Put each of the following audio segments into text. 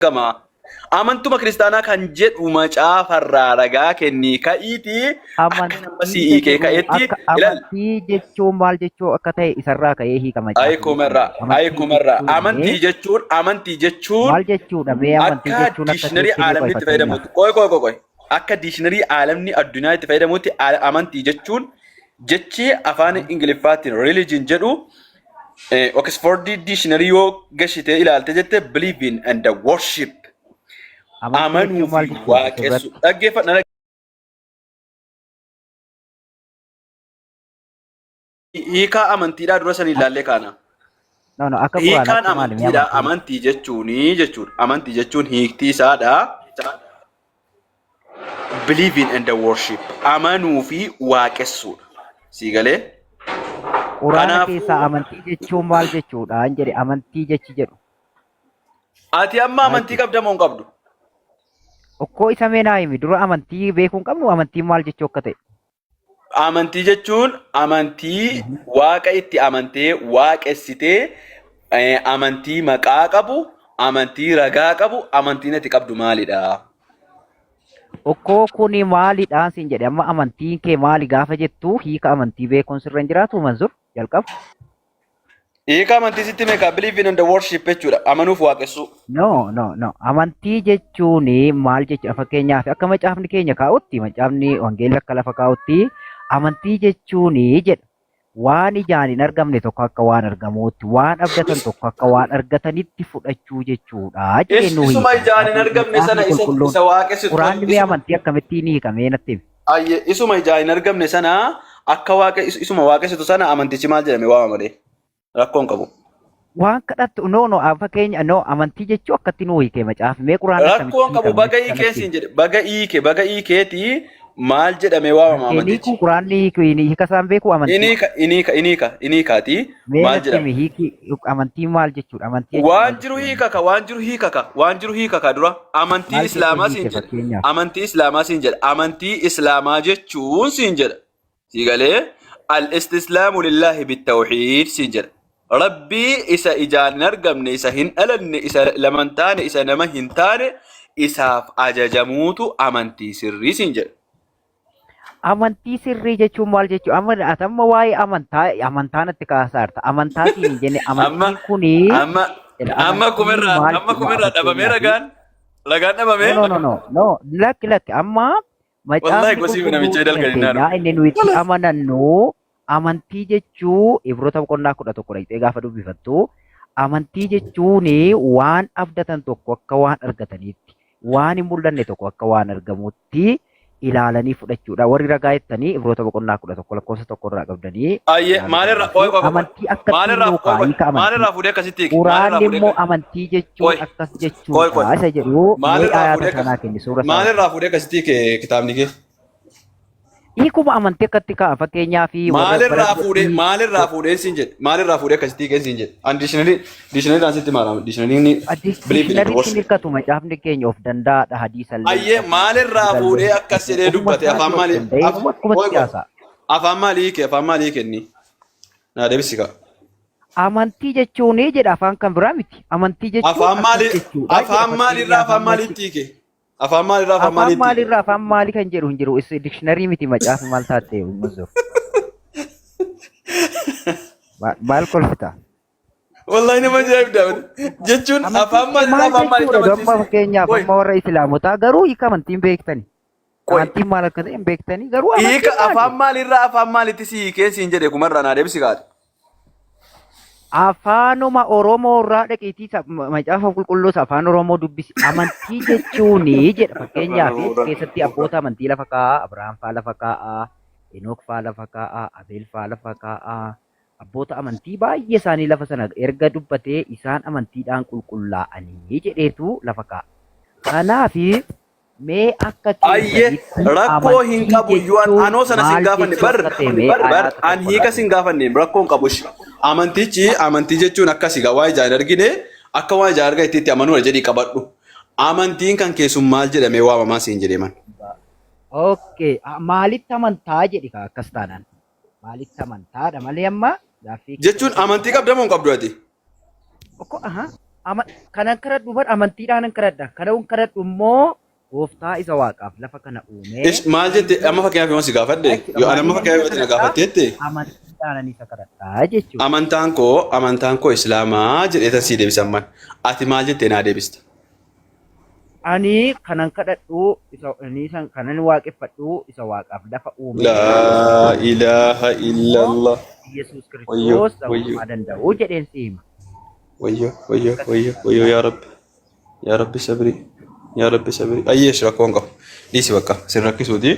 Gama amantuma kiristaanaa kan jedhu macaafarraa ragaa kennii ka'iitii akka nama Amantii sii isa hiikee jedhu ka'etti akka ilaal. amantii jechuun maal jechuu akka ta'e isarraa ka'ee hiika macaafni keenya. Ayikumarraa Amantii ayikumarraa jechuun mee amantii jechuun amantii jechuun maal jechuudha mee amantii akka jechuun akka diishinarii keetti mee qoy aalamni itti fakkeenyaaf. fayyadamutti qoy qoy qoy qoy akka diishinarii aalamni addunyaa itti fayyadamutti amantii jechuun jechi afaan Ingiliffaatiin religion jedhu Oxford Dictionary yoo gashitee ilaalte jette believe in and the worship Amantii amanuu jechuun maal fi jechuudha waaqessu asirratti? dhaggeeffadha. Hiikaa amantiidhaa dura sanii ilaallee kaana. No, no, akka Hiikaan Quraanaatti maali mee amantiidhaa amantiin? amantii jechuuni jechuudha. Amantii jechuun hiiktii isaadha. Believing and the worship amanuu fi waaqessuudha. Sii galee? Quraana Kanaafuu keessaa amantii jechuun maal jechuudha? Hin jedhe amantii jechi jedhu. ati amma Maal amantii jechuudha? qabda moo hin qabdu? Okkoo isa mee naa himi dura amantii beekuu hin qabnu amantiin maal jechuu akka ta'e. Amantii jechuun amantii waaqa itti amantee waaqessitee amantii maqaa qabu, amantii ragaa qabu, amantiin ati qabdu maalidha? Okkoo kuni maalidhaan siin jedhe amma amantiin kee maali gaafa jettu hiika amantii beekuun sirra hin jiraatu Manzur jalqaba. Hiika amantii sitti meeqa? Believe in and worship jechuudha. Amanuuf waaqessuu. No, no, no. Amantii jechuun maal jechuudha? Fakkeenyaaf akka macaafni keenya kaa'utti, macaafni wangeelli akka lafa kaa'utti, amantii jechuun jedha. Waan ijaan hin argamne tokko akka waan argamuutti, waan abdatan tokko akka waan argatanitti fudhachuu jechuudha jedhee Is, nuu isuma hiika. ijaan hin Macaafni argamne sana macaafni isa, qulqulluun isa waaqessitu Quraanni mee isuma amantii akkamittiin hiikamee natti himi. ayye isuma ijaan hin argamne sana akka waaqa isuma waaqessitu sana amantichi maal jedhame waamama malee rakkoo hin qabu. Waan kadhattu no no fakkeenya no amantii jechuu akkatti nuu hiike macaafni mee quraanni akkamitti Rakkoo hin qabu hiikame baga natti hiikeen kanatti siin jedhe baga hiike baga hiikeeti maal jedhamee waamama Inni amantichi. kun quraanni hiiku hiika isaan beeku amantii. Inni hiika inni hiika inni hiikaati Mee maal natti jedhama. himi hiiki amantii maal jechuudha? Amantii jechuun maal Waan jiru jechuudha? hiikaka waan jiru hiikaka waan jiru hiikaka dura amantii Maal jechuun islaamaa siin hiike jedhe fakkeenyaaf? amantii islaamaa siin jedhe amantii islaamaa jechuun siin jedha. Sii galee al-istislaamu lillaahi bittawxiid siin jedha. Rabbii isa ijaan hin argamne, isa hin dhalanne, isa lama hin taane, isa nama hin taane isaaf ajajamuutu amantii sirrii siin jedha. Amantii sirrii jechuun maal jechuudha? Amma ati amma waa'ee amantaa amantaa natti kaasaa jirta. Amantaa siin hin jenne Amma amantiin kuni amma jedha amma amantiin kumirraa maal amma kumirraa dhabamee fakkeenyaaf ragaan ragaan no dhabamee no no no no lakki lakki amma Wallaahi Macaafni gosii qulqulluun namicha kan dalgan innaa keenyaa dhufe. inni nuyi itti amanannu amantii jechuu Ibroota boqonnaa 11 dhaqxee gaafa dubbifattu amantii jechuun waan abdatan tokko akka waan argataniitti waan hin mul'anne tokko akka waan argamutti ilaalanii fudhachuudha. Warri ragaa jettanii Ibroota boqonnaa 11 lakkoofsa tokko irraa qabdanii Ayyee ilaaluu maalirraa dandeessu. qoy qoy qoy Amantii akkattiin maalirraa nuu qoy qoy kaa'a hiika amantii. maalirraa fuudhee akkasitti hiiki maalirraa Quraanni fuudhee immoo akka amantii qoy jechuun akkas qoy qoy jechuudha isa jedhu mee maalirraa ayaata fuudhee akkas sanaa kenni suura isaa maalirraa fuudhee akkasitti hiike kitaabni kee Hiikuma amantii akkatti kaa'a fakkeenyaa fi warra bara maalirraa fuudhee duratti maalirraa fuudhee siin jedhe maalirraa fuudhee akkasitti hiikee siin jedhe an dictionary dictionary dhaan sitti maara dictionary ni believe in and Dictionary worship hirkatu macaafni keenya of danda'aadha hadiisallee hin Ayyee qabu maalirraa hadiisallee fuudhee hin akkas qabu jedhee ofuma dubbate afaan isaatii of maalii danda'ee af ofuma akkumatti qoy qoy haasa'a. afaan maalii hiike afaan maalii hiike inni naa deebisi kaa. Amantii jechuun jedha afaan kan biraa miti. Amantii jechuun Afaan akkas maalii jechuudha jedha afaan maalirraa fakkeenyaaf afaan amma maaliitti hiike afaan maalirraa afaan afaan maaliitti hiike. maalirraa afaan maalii kan jedhu hin jiru. Is dictionary miti macaafa maal taatte Mansuur. Maal kolfita? Wallahi nama ajaa'ibda. Jechuun Amantiin afaan kee maalirraa maal afaan maaliitti jechuudha? Amma amansiise? fakkeenyaaf Qoy amma warra Islaamotaa garuu hiika amantii hin beektani. qoy Amantiin maal akka ta'e hin beektani garuu amantiin hiika maali? afaan maalirraa afaan maaliitti si hiikee siin jedhe kumarraa naa deebisi kaate. Afaanuma Oromoo irraa dhaqiitii macaafa qulqulluus afaan Oromoo dubbisi. Amantii jechuun jedha fakkeenyaaf achi keessatti abboota amantii lafa kaa'aa, Abrahaam faa lafa kaa'aa, Enook faa lafa kaa'aa, Abeel faa lafa kaa'aa. Abboota amantii baay'ee isaanii lafa sana erga dubbatee isaan amantiidhaan qulqullaa'anii jedheetu lafa kaa'a. Kanaaf mee akka Ayyee keessanitti rakkoo hin amantii qabu iyyuu an jechuun anoo sana sin maal gaafanne jechuu bar akka ta'e mee bar bar ayaata an tokko hiika irraa sin gaafanne rakkoo hin qabu ishi. Amantichi amantii jechuun akkasi gaa waa ijaan hin argine akka waan ijaan arga itti amanuudha jedhii qabadhu. Amantiin kan keessum maal jedhamee waamamaa siin jedhee man. Okay, maalitti amantaa jedhi kaa akkas taanaan. Maalitti amantaadha malee amma gaaffii kee Jechuun kana amantii qabda moo hin qabdu ati? Okko aha. Ama kanan kadhadhu bar amantiidhaanan kadhadha. Kanan kadhadhu immoo gooftaa isa waaqaaf lafa kana uumee Ish maal jette amma fakkeenyaaf yoo si gaafadhe jechuudha. yoo ani amma Maaliinan fakkeenyaaf isa yoo na kadhadha? gaafatteette Amantiidhaanan isa kadhadha jechuudha. amantaan koo islaamaa jedhee tan sii deebisa amman. Ati maal jettee naa deebista? Ani kanan kadhadhu isa inni san kanan waaqeffadhu isa waaqaaf lafa uumee Laa ilaaha immoo illallah. Yesuus Wayyoo Kiristoos isa wayyoo hundumaa danda'u jedheen si hima. wayyoo wayyoo Akkas wayyoo wayyoo yaa Rabbi yaa Rabbi sabrii yaa Rabbi sabrii. Ayyeesh rakkoon qabu. Dhiisi bakka sin rakkisuuti.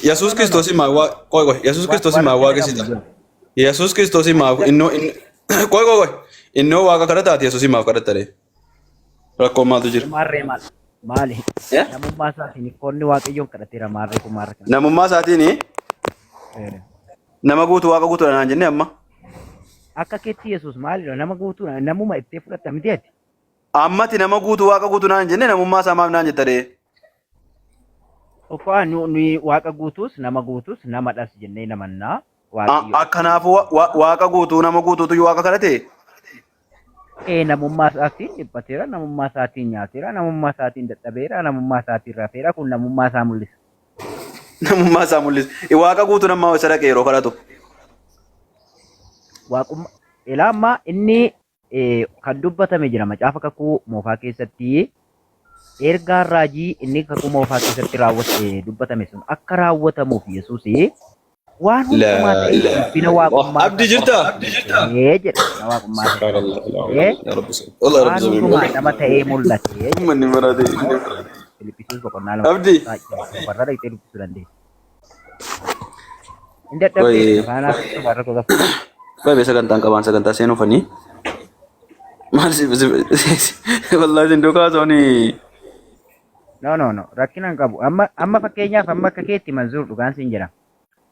Yesuus No, no, no. Kiristoos maa waa qoy qoy Yesuus Kiristoos Waan maa rakkina qabu waaqessita. hin jiru. Yesuus Kiristoos maaf innoo qoy qoy qoy innoo waaqa kadhataati Yesuus maaf kadhattare. Rakkoon maaltu jira? Maarree maal? Maali? Eh? Namummaa isaatiin ikkoonni Waaqayyoon kadhateera maarree kun maarra kana. Namummaa isaatiin Eh. nama guutuu waaqa guutuudha naan jennee amma. Akka keetti Yesuus maalidha? Nama guutuu namuma ittee fudhatta miti ati. Ammati nama guutuu waaqa guutuu naan jennee namummaa isaa maaf naan jetta ree? Tokko nuyi waaqa guutuus nama guutuus namadhas jennee namannaa Waaqayyo. Akkanaafuu waaqa guutuu nama guutuutu waaqa kadhate? Ee namummaa isaatiin dhiphateera, namummaa isaatiin nyaateera, namummaa isaatiin dadhabeera, namummaa isaatiin rafeera. Kun namummaa isaa mul'isa. Namummaa isaa mul'isa. Waaqa guutuu namaa isa dhaqe yeroo kadhatu. Waaqummaa ilaa ammaa inni kan dubbatame jira macaafa kakuu moofaa keessatti ergaan raajii inni kakuu moofaa keessatti raawwate dubbatame sun akka raawwatamuuf Yesuus waan hundumaa Laa ta'e ilaaha ulfina illallah. waaqummaa Abdi isaa jirtaa? ta'ee jedha. Ulfina waaqummaa isaa Subhaanallah. ta'ee Yaa Rabbi sabri. Wallah Rabbi waan sabri. hundumaa nama ta'ee mul'ate jedha. Uummanni maraate. Filiphisiis boqonnaa 2 Abdi. lakkoofsa 7 irra dhaqxee dubbisuu dandeessa. Hin dadhabdee Qoy. afaan haasoftu warra koo gafa. Qoy bee sagantaan qabaan sagantaa seenuufanii. Maal si wallahi sin duukaa soonii. No, no, no, rakkina hin qabu. Amma amma fakkeenyaaf amma akka keetti Manzuur dhugaan siin jedha.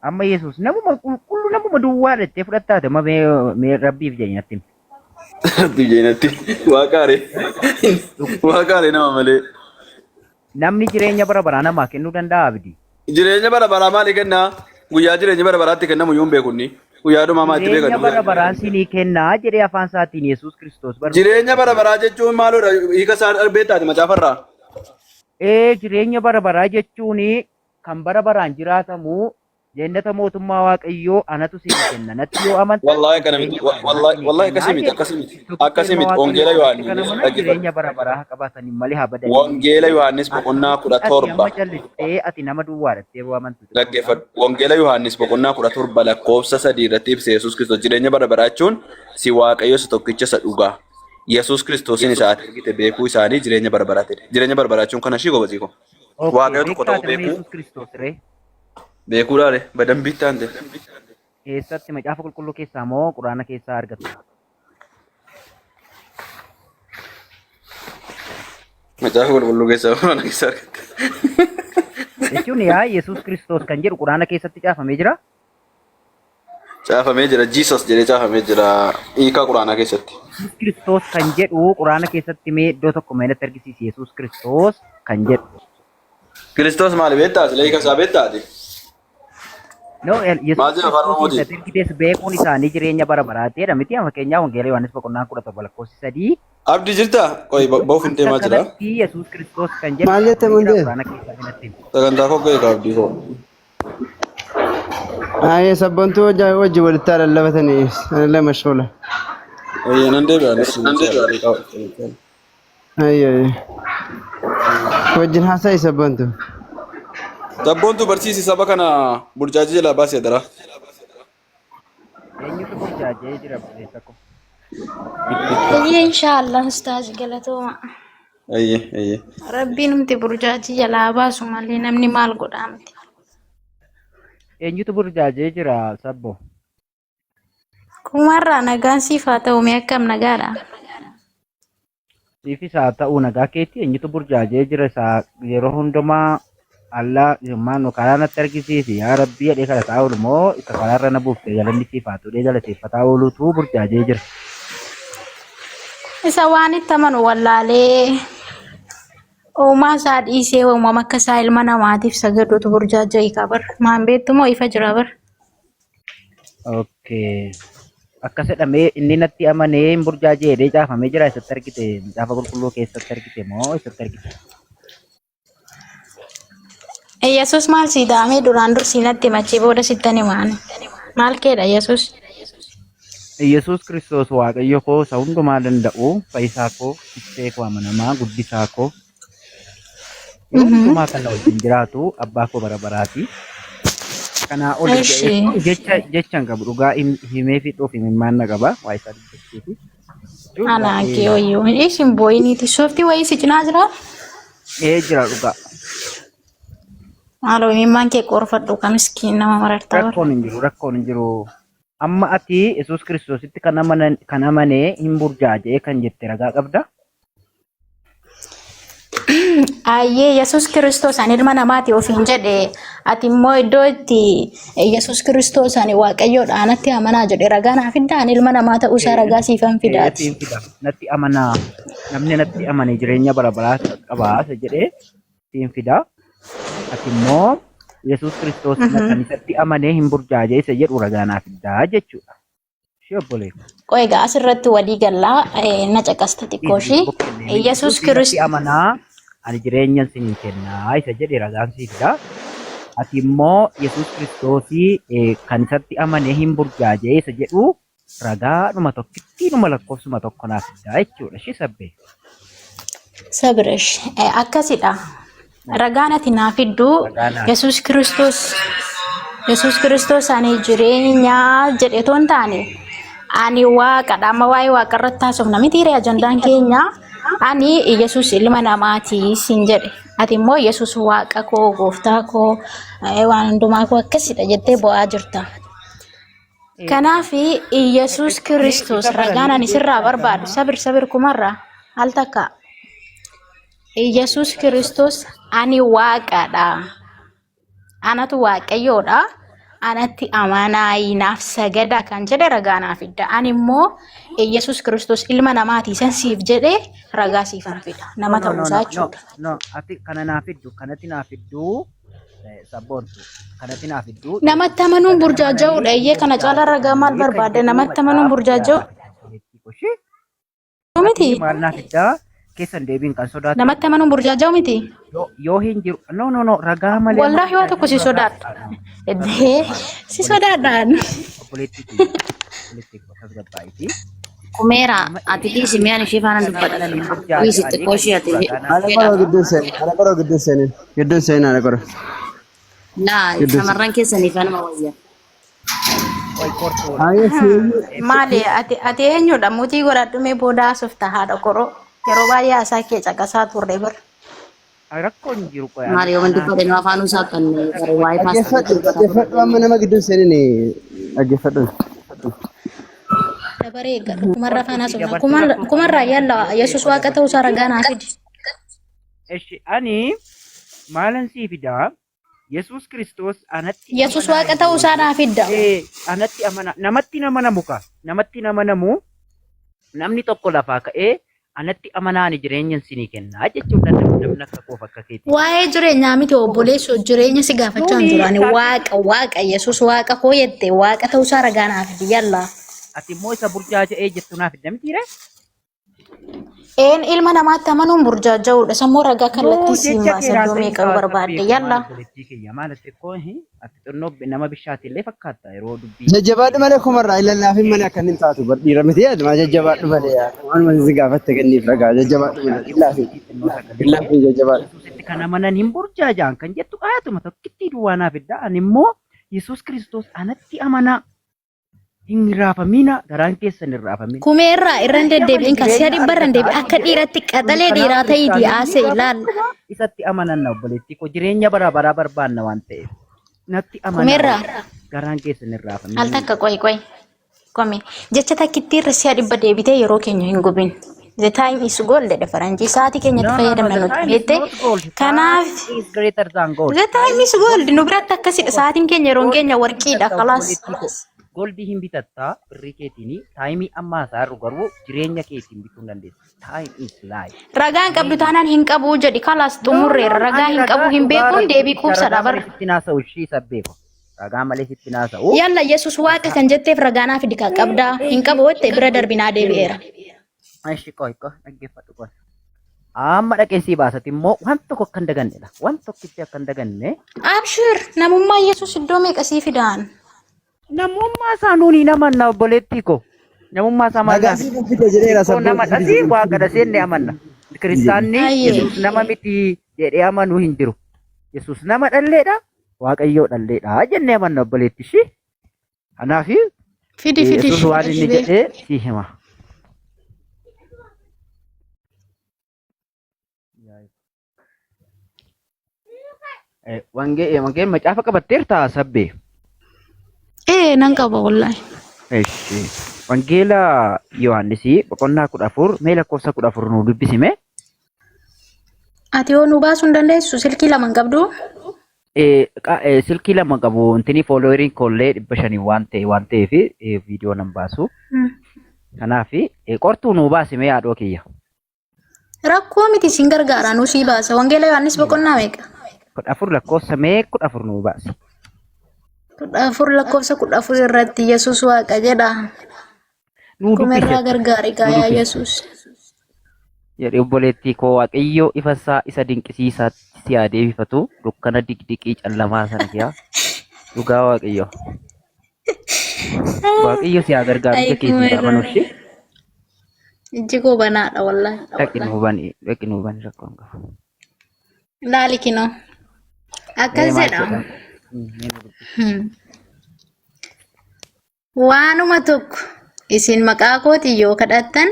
Amma Yesuus namuma qulqulluu namuma duwwaa jettee fudhattaate amma mee mee rabbiif jedhi natti himi. Rabbi jeenatti waaqaare waaqaare nama malee. Namni jireenya bara baraa namaa kennuu danda'a abdi. Jireenya bara baraa maali kennaa? Guyyaa jireenya bara baraatti kennamu iyyuu hin beekunni. Guyyaa dhumaa maatti Jireenya beekan. bara baraa sinii kennaa jedhee afaan isaatiin Yesuus Kiristoos bara Jireenya bara baraa jechuun maaloodha? Hiika isaa beektaati macaafarraa. Ee jireenya bara baraa jechuun kan bara baraan jiraatamu Jannata mootummaa Waaqayyoo anatu siinii kenna. Natti yoo amantan Wallaahi kana miti. jireenya bara baraa Wallaahi siinii wallaahi kennaa akkasii miti jedhe. akkasii miti. Tokkicha Akkasii ilma miti. Waaqayyoo Wangeela fudhatte Yohaannis kan amanan dhaggeeffadhu. jireenya bara baraa haa qabaatanii malee haa badanii. Wangeela Yohaannis boqonnaa kudha Ati torba amma callistee ati nama duwwaadha jettee yoo amantu xiqqoodha. dhaggeeffadhu. Wangeela Yohaannis boqonnaa 17 lakkoofsa 3 irratti ibsa Yesuus Kiristoos jireenya bara baraa jechuun si Waaqayyo isa tokkicha isa dhugaa. Yesuus Kiristoosiin isa ati ergite beekuu isaanii jireenya bara baraa ta'e. Jireenya bara baraa jechuun kana ishii gobazii koo. Okay, Waaqayyo tokko beektaa ta'uu ati amma beekuu Yesuus Kiristoos ree? Beekuudhaare badambii taante. Eessatti macaafa qulqulluu keessaa moo quraana keessaa argattu? Macaafa qulqulluu keessaa quraana keessaa argatte. Jechuun yaa Yesuus Kiristoos kan jedhu quraana keessatti caafamee jira. Caafamee jira Jesus jedhee caafamee jira hiikaa quraanaa keessatti. Yesuus Kiristoos kan jedhu quraana keessatti mee iddoo tokko mee natti argisiisi Yesuus Kiristoos kan jedhu. Kiristoos maali beektaa? Sila hiika isaa beektaa ati? No, Yesuus Maal jedha afaan Kiristoosiin Oromootiin? isa ergites beekuun isaanii jireenya bara baraati jedha miti. Fakkeenyaaf Wangeela Yohaannis boqonnaa 17 lakkoofsi 3 Abdi jirtaa? Qoy ba'uuf hin akka deemaa jira. kanatti Yesuus Kiristoos kan jedhu Maal jette caafamee jira Mundee? Quraana keessaa kanatti. Sagantaa koo ga'e abdii koo. Aayee sabboontuu wajji walitti haa lallabatanii anillee mashghuula. Ayya nan deebi'a anis. Ayyee ayyee. Wajjin haasa'i sabboontuu. Sabboontuu barsiisi saba kana burjaajii jalaa baasee dara. Eenyutu burjaajee jira obboleessa koo? Eeyyee inshaallah ustaaz galatooma. Ayyee ayyee. Rabbiin humti burjaajii jalaa baasu malee namni maal godhaa miti. Eenyutu burjaajee jira sabbo? Kumarraa nagaan siif haa ta'u mee akkam nagaadha? Siifis haa ta'u nagaa keetti eenyutu burjaajee jira isaa yeroo hundumaa Allah maanu karaa natti argisiisi yaa rabbii jedhee kadhataa oolu moo isa karaarra na buufte galanni siif haa ta'u jedhee galateeffataa oolutu burjaajee jira. Isa waan itti amanu wallaalee uumaa isaa dhiisee uumama akka isaa ilma namaatiif sagaduutu burjaaja'e kabar. Maan beektu moo ifa jira bar. Okay. Akkas jedhamee inni natti amanee hin burjaajee jedhee caafamee jira isatti argite macaafa qulqulluu keessatti argite moo isatti argite? Yesuus maal sii ta'amee duraan dursii natti himachii booda sittan himaani. Maal keedha Yesuus? Yesuus Kiristoos Waaqayyo koo isa hundumaa danda'u fayyisaa koo tiksee koo amanamaa guddisaa koo yeroo hundumaa kan na wajjin jiraatu abbaa koo bara baraati. Kanaa oli Eshi. jedhee jecha jecha hin qabu dhugaa himee fixuuf himimmaan na qaba waa isaa dubbachuufi. Jechuun Anaa kee baay'ee wayyoo. Isin boo'iniiti. Sooftii wayii si cinaa jiraa? ee jira dhugaa. Maaloo imimmaan kee qorfadhu ka miskiin nama marartaa bara. Rakkoon hin jiru rakkoon hin jiru. Amma ati Yesuus Kiristoositti kan amanan kan amanee hin burjaaja'ee kan jette ragaa qabda. Ayyee Yesuus Kiristoos ani ilma namaati ofiin jedhe ati immoo iddoo itti Yesuus Kiristoos ani Waaqayyoodha anatti amanaa jedhe ragaa naa fidda ani ilma namaa ta'uu isaa ragaa siifan fidaati. Siin fida. Natti amanaa. Namni natti amane jireenya bara baraa qaba isa jedhee siin fida. Ati immoo Yesuus Kiristoos kan isatti amanee hin burjaaja'e isa jedhu ragaa naa fiddaa jechuudha. Ishee obboleessa. Qoy egaa asirratti walii gallaa na caqasta xiqqoo ishii. Yesuus Natti Kiristoos amanaa ani jireenya isinii kennaa isa jedhe ragaan sii fida. Ati immoo Yesuus Kiristoosii kan isatti amane hin burjaaja'e isa jedhu ragaadhuma tokkittiinuma lakkoofsuma tokko naaf fiddaa jechuudha. Ishee sabbee. Sabiresh akkasidha. Ragaan ati naa fiddu Ragaa naa Yesuus Kiristoos Yesuus Kiristoos ani jireenya jedhe otoo hin taane ani waaqadha. Amma waa'ee waaqa irratti haasofna miti ree ajandaan keenya ani Yesuus ilma namaati siin jedhe. Ati immoo Yesuus waaqa koo gooftaa koo waan hundumaa koo akkasidha jettee bo'aa jirta. Kanaaf Yesuus Kiristoos Isa ragaan baranii ani sirraa beektaa barbaadu sabir sabir kumarraa al takka Yesuus Kiristoos ani waaqadha. Anatu waaqayyoodha. Anatti amanaa naaf sagadaa kan jedhe ragaa naaf fidda. Ani immoo Yesuus Kiristoos ilma namaati isan siif jedhe ragaa siifan fida. Nama No, no, no, ta'uusaa no, no, jechuudha. no. Ati kana naa fiddu, kanatti naa fiddu, sabboontu, kanatti naa fiddu. Namatti amanuun burjaaja'uudha. Eeyyee kana caalaa ragaa maal barbaadda? Namatti amanuun burjaaja'u miti. Maal naa fiddaa keessan deebiin kan sodaatu. Namatti amanuun burjaaja'u miti. Yoo hin jiru, no, no, no, ragaa malee. Wallaahi waa tokko si sodaadha. Eddee si sodaadhaan. Obboleettii kiyya, obboleettii kiyya tasgabbaa'itii. Kumeera ati dhiisi mi'aan ishee faana dubbadha. Dhiisi xiqqoo ishee ati Haadha qoroo gidduun seeni. Haadha qoroo gidduun seeni. Gidduun seeni haadha qoroo. Laa shamarran keessanii faanuma wayya. Ayee seeni. Maali ati eenyudha? Mutii godhadhu mee booda haasofta haadha qoroo. Yeroo baay'ee haasaa kee caqasaa turre bara. Rakkoon hin jiru qoy. Maali yoo wanti godhe nu afaanuu saaqanne bara waa'ee Dhaggeeffadhu paastaa dhaggeeffadhu amma nama gidduun seeni dhaggeeffadhu. Dabaree eeggadhu. Kumarraa faana haasofna. Kumarraa yalla Yesuus waaqa ta'uusaa ragaa naa fidi. Eshi ani maalan sii fidaa? Yesuus Kiristoos anatti Yesuus waaqa ta'uusaa naa fidda. Anatti amana namatti hin amanamu ka namatti hin amanamu namni tokko lafaa ka'ee anatti amanaani jireenya isinii kennaa jechuun danda'u namni akka koof akka keetii. Waa'ee jireenyaa miti obboleessoo jireenya si gaafachaa hin jiru. Ani waaqa waaqa Yesuus waaqa koo jette waaqa ta'uusaa ragaa naa fidi yalla. Ati immoo isa burjaaja'ee jettu naaf fidda mitiire? Een ilma namaatti amanuun burjaaja'uudha. Sammuu ragaa kallattii siin baasa iddoo meeqa yoo barbaadde yalla. Obboleettii kiyya maal ati xiqqoo ati xinnoo nama bishaati illee fakkaata yeroo dubbii. Jajjabaadhu malee kumarraa hin lallaafin malee akka inni taatu bar dhiira miti yaaduma jajjabaadhu malee yaa. Waanuma si gaafatte kenniif ragaa jajjabaadhu malee hin laafin. Hin laafin jajjabaadhu. Yesuusitti kan amanan hin burjaaja'an kan jettu ayatuma tokkittii duwwaa naaf fidda. Ani immoo Yesuus Kiristoos anatti amanaa hin raafamina garaan keessan hin raafamina. Kumeerraa irra hin deddeebi'in kan si'a dhibba irra hin deebi'in akka dhiiratti qaxalee dhiiraa ta'iitii haasa'e ilaal. Isatti amananna obboleettii koo jireenya bara baraa barbaanna waan ta'eef. Natti amanaa Kumeerraa garaan keessan hin raafamina. al takka qoy qoy qomi jecha takkittii irra si'a dhibba deebitee yeroo keenya hin gubin. The time is gold jedhe faranjii sa'aatii keenyatti No, no, no, fayyadamna the nuti time is beekte. not gold. Kanaaf Time is greater than gold. the time is gold nu biratti akkasidha sa'aatiin keenya yeroon keenya warqiidha kalaas. Goldii hin bitattaa birrii keetiini taayimii ammaa isaa irru garuu jireenya keetiin bituu hin dandeessu. Time is life. Ragaa hin qabdu taanaan hin qabu jedhi kalaas xumurreerra ragaa hin qabu hin beekuun deebii quubsadha bara. Sitti naasa'u ishii isa beeku. Ragaa malee sitti hin haasa'u. Yalla Yesuus waaqa kan jetteef ragaa naa fidi kaa qabdaa. Hin qabu jette bira darbinaa deebi'eera. Ishi qoy qoy dhaggeeffadhu qoy. Amma dhaqeen sii baasati immoo waan tokko akka hin dagannedha. Waan tokkitti akka hin daganne. Abshir namummaa Yesuus iddoo meeqa sii fidaan? Namummaa isaa nuuni hin amanna obboleettii koo. Namummaa isaa maal Nagaa gaafi? siif fide jedheera Xiqqoo sabboo nama dhasii waaqa dhasee ni amanna. Kiristaanni Ayyee. Yesuus nama miti jedhee amanuu hin jiru. Yesuus nama dhalleedha, Waaqayyoo dhalleedha jennee amanna obboleetti ishii. Kanaaf Fidi fidi. Yesuus waan inni jedhee si hima. Wangee macaafa qabatteertaa sabbee? Ee nan qaba wallahi. Eshi. Wangeela Yohaannisii boqonnaa 14 mee lakkoofsa 14 nuu dubbisime. Ati yoo nu baasuu hin dandeessu silkii lama hin qabdu. Silkii lama qabu intini fooloweriin koollee 500 waan ta'e waan ta'eef viidiyoo nan baasu. Kanaaf qortuu nuu baasime haadhoo kiyya. Rakkoo miti siin gargaara nu sii baasa. Wangeela Yohaannis boqonnaa meeqa? 14 lakkoofsa mee 14 nuu baasi. 14 lakkoofsa 14 irratti Yesuus Waaqa jedha. Nuu dubbisi Kumerraa achi. gargaari Nuu gaa yaa dubbisi. Yesuus. Jedhe obboleettii koo Waaqayyo ifa isaa isa dinqisiisaatti si haa deebifatu dukkana diqdiqii callamaa sana kiyaa. Dhugaa Waaqayyo. Waaqayyo si haa gargaaru Ay ija kee si haa kumerraa. banu ishee. Ijji koo banaadha wallahi. Dhaqi nuu bani dhaqi nuu bani rakkoo hin qabu. Laali kinoo. Mee Akkas maal jedha. jedha? Mee nu dubbisi. Waanuma tokko isin maqaa kootiin yoo kadhattan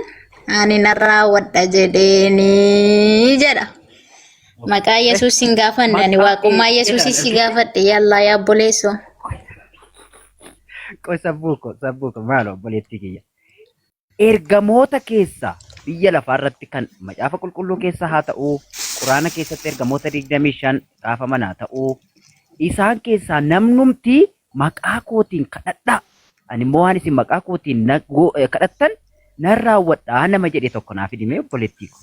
ani nan raawwadha jedheeni jedha. Maqaa Yesuus hin gaafanne ani Maqaa waaqummaa kee Yesuus jedha si gaafadhe yallaa yaa obboleessoo. Qoy sabbuu koo sabbuu koo maal obboleettii kiyya. Ergamoota keessaa biyya lafaa irratti kan macaafa qulqulluu keessa haa ta'uu, quraana keessatti ergamoota 25 kaafaman haa ta'uu, isaan keessaa namnumti maqaa kootiin kadhadhaa, ani immoo waan isin maqaa kootiin na kadhattan nan raawwadhaa nama jedhe tokko naa fidi mee obboleettii koo.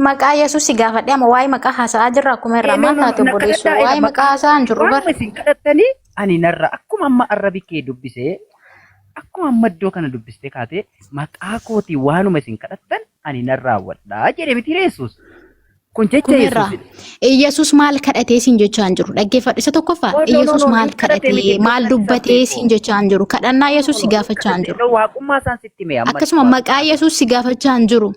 Maqaa Yesuus si gaafadhe amma waa'ee maqaa haasa'aa jirra akkuma irraa Eh, no, maal no, taate na obboleessoo kadhadhaa waa'ee jedha maqaa haasa'aa hin jirru bar. Waanuma isin kadhattanii ani narra akkuma amma arrabi kee dubbisee akkuma amma iddoo kana dubbistee kaatee maqaa kootiin waanuma isin kadhattan ani nan raawwadha jedhe miti Yesuus. Kun jecha Kumirraa Yesuusidha. Iyyasuus maal kadhatee siin jechaa hin jiru dhaggeeffadhu isa tokkoffaa Oh, no, no, Iyyasuus no, maal hin kadhatee miti kadhatee iddoo maal kanatti dubbatee sabbee siin koo. jechaa hin jiru kadhannaa No, Yesuus no, si no, hin gaafachaa hin kadhatee. jiru No, waaqummaa isaan sitti hime amma akkasuma maqaa Yesuus si gaafachaa hin jiru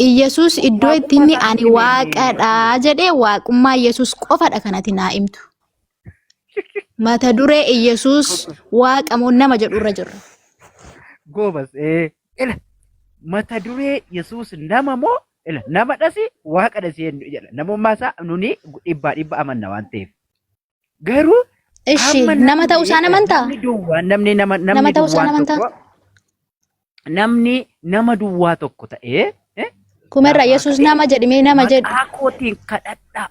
Iyyasuus iddoo itti Waaqummaa inni isaan ani sitti hime. waaqadha jedhee waaqummaa Yesuus qofadha kanati naa himtu. Mata duree Iyyasuus waaqa moo nama jedhu irra jirra. Goobas ila mata duree Yesuus nama moo ila nama dhasi waaqa dhasi jennu jedha. Namummaa isaa nuni dhibbaa dhibba amanna waan ta'eef. Garuu Ishi amma nama namni ta'uu isaan amantaa? namni duwwaan namni nama Nama namni ta'uu isaan duwwaan amantaa? tokko namni nama duwwaa tokko ta'ee Kumerra lafaa Yesuus ka'ee nama jedhimee nama jedhu. maqaa kootiin kadhadhaa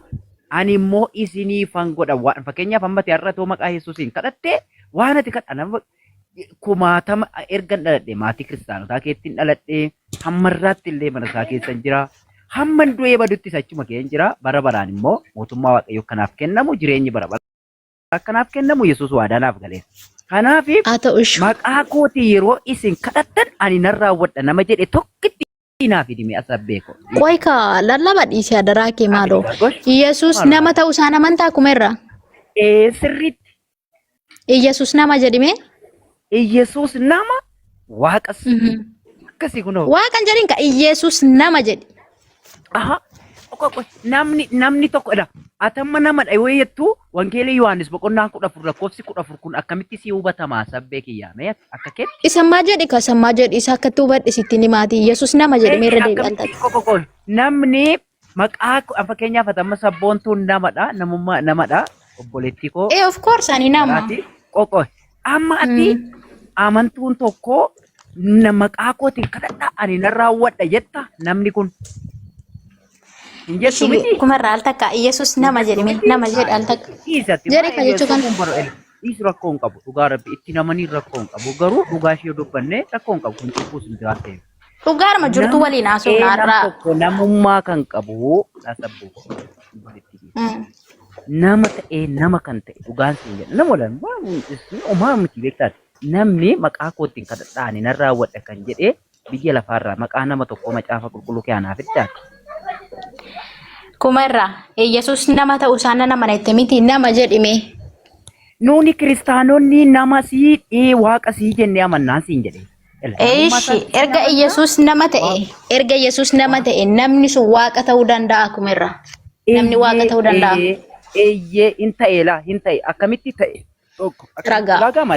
ani immoo isiniifan godha waan fakkeenyaaf amma ati har'a too maqaa Yesuusiin kadhattee waan ati kadha nama kumaatama ergan dhaladhe maatii kiristaanotaa keettiin dhaladhe hammarraatti illee mana isaa keessan jira hamman du'ee baduttis achuma keen jira bara baraan immoo mootummaa waaqayyoo kanaaf kennamu jireenyi bara bara akkanaaf kennamu Yesuus waadaa naaf galeera. Kanaaf Haa ta'u ishu. maqaa kootii yeroo isin kadhattan ani nan raawwadha nama jedhe tokkitti naaf hidhime as beeko. Qoy ka lallaba dhiisi adaraa kee maaloo. Gosh, Iyyasuus maaloo. nama ta'uu isaan amantaa kumerra. Ee sirriitti Iyyasuus nama jedhime. Iyyasuus nama waaqas akkasii kunoo. Waaqan jedhin ka Iyyasuus nama jedhi. Aha. Qoy, qoy. Namni tokko dha. Atamma namadha yoo jettu wangeela Yohaannis boqonnaan 14 lakkoofsi 14 kun akkamitti si hubatamaa sabbee kiyyaa mee akka keetti? Isammaa jedhi ka isammaa jedhi isa akkatti hubadhe sitti himaati. Yesuus nama jedhi mee irra deebi'an Akkamitti takka. qoy, qoy, qoy. Namni maqaa fakkeenyaaf atamma sabboontuun namadha namummaa namadha obboleettii koo Eh of course ani nama. Kanaati qoqo amma ati amantuun tokko na maqaa kootiin kadhadha ani nan raawwadha jetta namni kun hin jettu Ishi miti. kumarraa al takka Iyyasuus nama jedhi mee nama jedhi al takka. Dhiisatti Jedhi ka jechuu kana. Dhiisu rakkoo hin qabu dhugaa rabbi itti namanii rakkoo hin qabu garuu dhugaa ishee dubbanne rakkoo hin qabu kun cubbuus hin jiraat ta'e. Dhugaaruma jirtu waliin haasofna Nam har'aa. tokko namummaa kan qabu sassabbu. Nama ta'ee nama kan ta'e dhugaan siin jedha. Nama walaan waan homaa miti beektaati. Namni maqaa kootiin kadhadhaa ani nan raawwadha kan jedhee biyya lafaarraa maqaa nama tokkoo macaafa qulqulluu kee anaaf fiddaati. Kumarraa Yesuus nama ta'uu isaa nan amana itti miti nama jedhime. Nuuni kiristaanonni nama sii dhii waaqa sii jennee amannaan siin jedhe. Eeshi erga Yesuus nama ta'e erga Yesuus nama ta'e namni sun waaqa ta'uu danda'a kumirra. Namni waaqa ta'uu danda'a. Eeyyee hin ta'e laa hin ta'e akkamitti ta'e tokko Ragaa. ulaagaa malee.